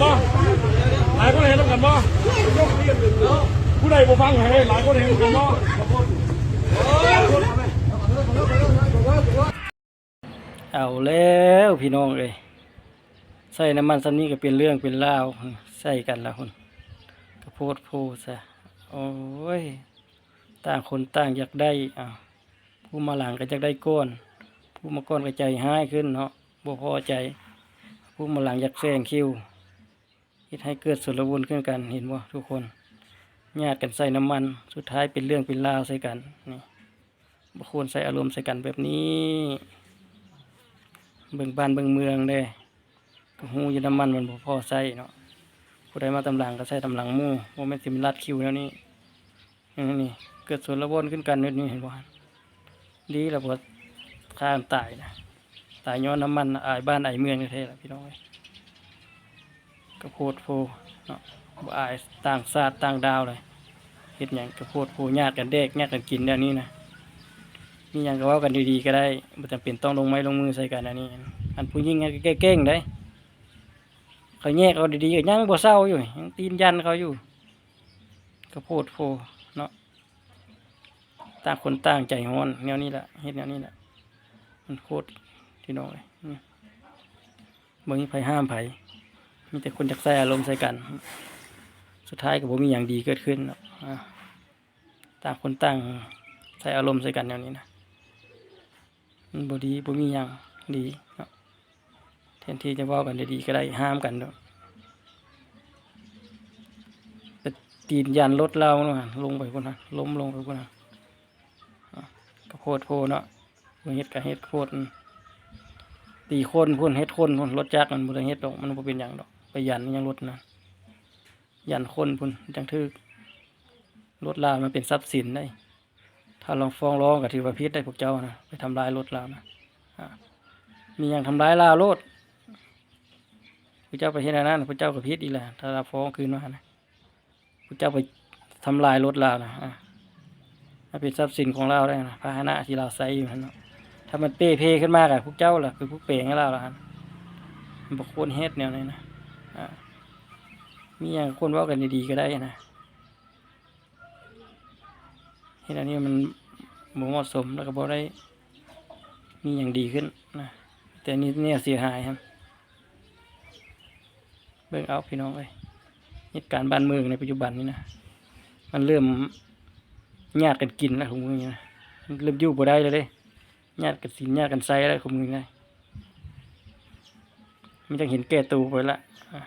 ບໍ່? ຫຼາຍຄົນເຫັນນຳກັນບໍ່? ຜູ້ໃດບໍ່ຟັງໃຫ້ ຫຼາຍຄົນເຫັນນຳກັນບໍ່? ເອົາແລ້ວພີ່ນ້ອງເອີຍ ໃສ່ນ້ຳມັນສ່ຳນີ້ກໍເປັນເລື່ອງເປັນລາວ ໃສ່ກັນລະພຸ້ນ ກະໂພດໂພຊະ. ໂອ້ຍ ຕ່າງຄົນຕ່າງຢາກໄດ້ ເອົາ ຜູ້ມາຫຼັງກໍຢາກໄດ້ກ່ອນ ຜູ້ມາກ່ອນກໍໃຈຮ້າຍຂຶ້ນເນາະ ບໍ່ພໍໃຈ ຜູ້ມາຫຼັງຢາກແຊງຄິວ ເຮັດໃຫ້ເກີດຊົນລະວົນຂຶ້ນກັນ ເຫັນບໍ່ທຸກຄົນ? ຍາດກັນໃສ່ນ້ຳມັນ ສຸດທ້າຍເປັນເລື່ອງເປັນລາວໃສ່ກັນ. ນີ້ ບໍ່ຄວນໃສ່ອາລົມໃສ່ກັນແບບນີ້ ເບິ່ງບ້ານເບິ່ງເມືອງເດ້ ກໍຮູ້ຢູ່ ນ້ຳມັນມັນບໍ່ພໍໃຊ້ເນາະ ຜູ້ໃດມາຕາມຫຼັງກໍໃສ່ຕາມຫຼັງໝູ່ ບໍ່ແມ່ນຊິມາລັດຄິວແນວນີ້. ນີ້ ນີ້ ເກີດຊົນລະວົນຂຶ້ນກັນຢູ່ນີ້ ເຫັນບໍ່? ດີແລ້ວບໍ່ຂ້ານຕາຍນະ ຕາຍຍ້ອນນ້ຳມັນ ອາຍບ້ານອາຍເມືອງແທ້ໆລະພີ່ນ້ອງເອີຍ. ກະໂພດໂພເນາະ ບໍ່ອາຍຕ່າງຊາດຕ່າງດາວເລີຍ ເຮັດຫຍັງກະໂພດໂພ ຍາດກັນແດກ ຍາດກັນກິນແນວນີ້ນະ. ມີຫຍັງກໍເວົ້າກັນດີໆກໍໄດ້ ບໍ່ຈຳເປັນຕ້ອງລົງໄມ້ລົງມືໃສ່ກັນ. ອັນນີ້ ອັນຜູ້ຍິງຫັ້ນກໍເກັ່ງໆເດ້ ເຂົາແຍກເອົາດີໆກໍຍັງບໍ່ເຊົາຢູ່ ຍັງຕີນຢັນເຂົາຢູ່ ກະໂພດໂພເນາະ. ຕ່າງຄົນຕ່າງໃຈຮ້ອນແນວນີ້ລະ ເຮັດແນວນີ້ລະ ມັນໂຄດພີ່ນ້ອງເອີຍ. ອືມ ບໍ່ມີໃຜຫ້າມໃຜ ມີແຕ່ຄົນຢາກໃສ່ອາລົມໃສ່ກັນ ສຸດທ້າຍກໍບໍ່ມີຫຍັງດີເກີດຂຶ້ນເນາະ. ອາ ຕ່າງຄົນຕ່າງໃສ່ອາລົມໃສ່ກັນແນວນີ້ນະ ມັນບໍ່ດີ ບໍ່ມີຫຍັງດີເນາະ. ແທນທີ່ຈະເວົ້າກັນດີໆກໍໄດ້ ຫ້າມກັນໂດດ ໄປຕີນຢັນລົດລາວ ລົງໄປພຸ້ນນະ ລົ້ມລົງໄປພຸ້ນນະ. ອາ ກະໂພດໂພເນາະ ບໍ່ເຮັດກະເຮັດໂພດ ອືມ ຕີຄົນພຸ້ນ ເຮັດຄົນພຸ້ນ ລົດຈັກມັນບໍ່ໄດ້ເຮັດດອກ ມັນບໍ່ເປັນຫຍັງດອກ ໄປຢັນຫຍັງລົດນະ ຢັນຄົນພຸ້ນຈັ່ງຖືກ. ລົດລາວມັນເປັນຊັບສິນເດ້ ຖ້າລອງຟ້ອງຮ້ອງກໍຖືວ່າຜິດໄດ້ພວກເຈົ້ານະ ໄປທຳລາຍລົດລາວນະ. ອາ ມີຫຍັງທຳລາຍລາວໂລດ ພວກເຈົ້າໄປເຮັດອັນນັ້ນ ພວກເຈົ້າກໍຜິດອີກແຫຼະ ຖ້າລາວຟ້ອງຄືນມານະ. ພວກເຈົ້າໄປທຳລາຍລົດລາວນະ ອາ ມັນເປັນຊັບສິນຂອງລາວໄດ້ນະ ພາຫະນະທີ່ລາວໃຊ້ຢູ່ຫັ້ນເນາະ. ຖ້າມັນເປ່ເພຂຶ້ນມາກໍພວກເຈົ້າລະເປັນຜູ້ແປງໃຫ້ລາວລະຫັ້ນ ມັນບໍ່ຄວນເຮັດແນວນີ້ນະ. ອາ ມີຫຍັງຄວນເວົ້າກັນດີໆກໍໄດ້ນະ ເຮັດອັນນີ້ມັນບໍ່ເໝາະສົມ ແລ້ວກໍບໍ່ໄດ້ມີຫຍັງດີຂຶ້ນນະ ແຕ່ນີ້ແນວເສຍຫາຍຫັ້ນ. ເບິ່ງເອົາພີ່ນ້ອງເອີຍ ເຫດການບ້ານເມືອງໃນປັດຈຸບັນນີ້ນະ ມັນເລີ່ມຍາດກັນກິນແລ້ວ ທຸກມື້ນີ້ນະ ເລີ່ມຢູ່ບໍ່ໄດ້ແລ້ວເດ້ ຍາດກັນກິນຍາດກັນໃຊ້ແລ້ວ ທຸກມື້ນີ້ນະ. ມັນຈັ່ງເຫັນແກ່ໂຕໄປລະ ອາ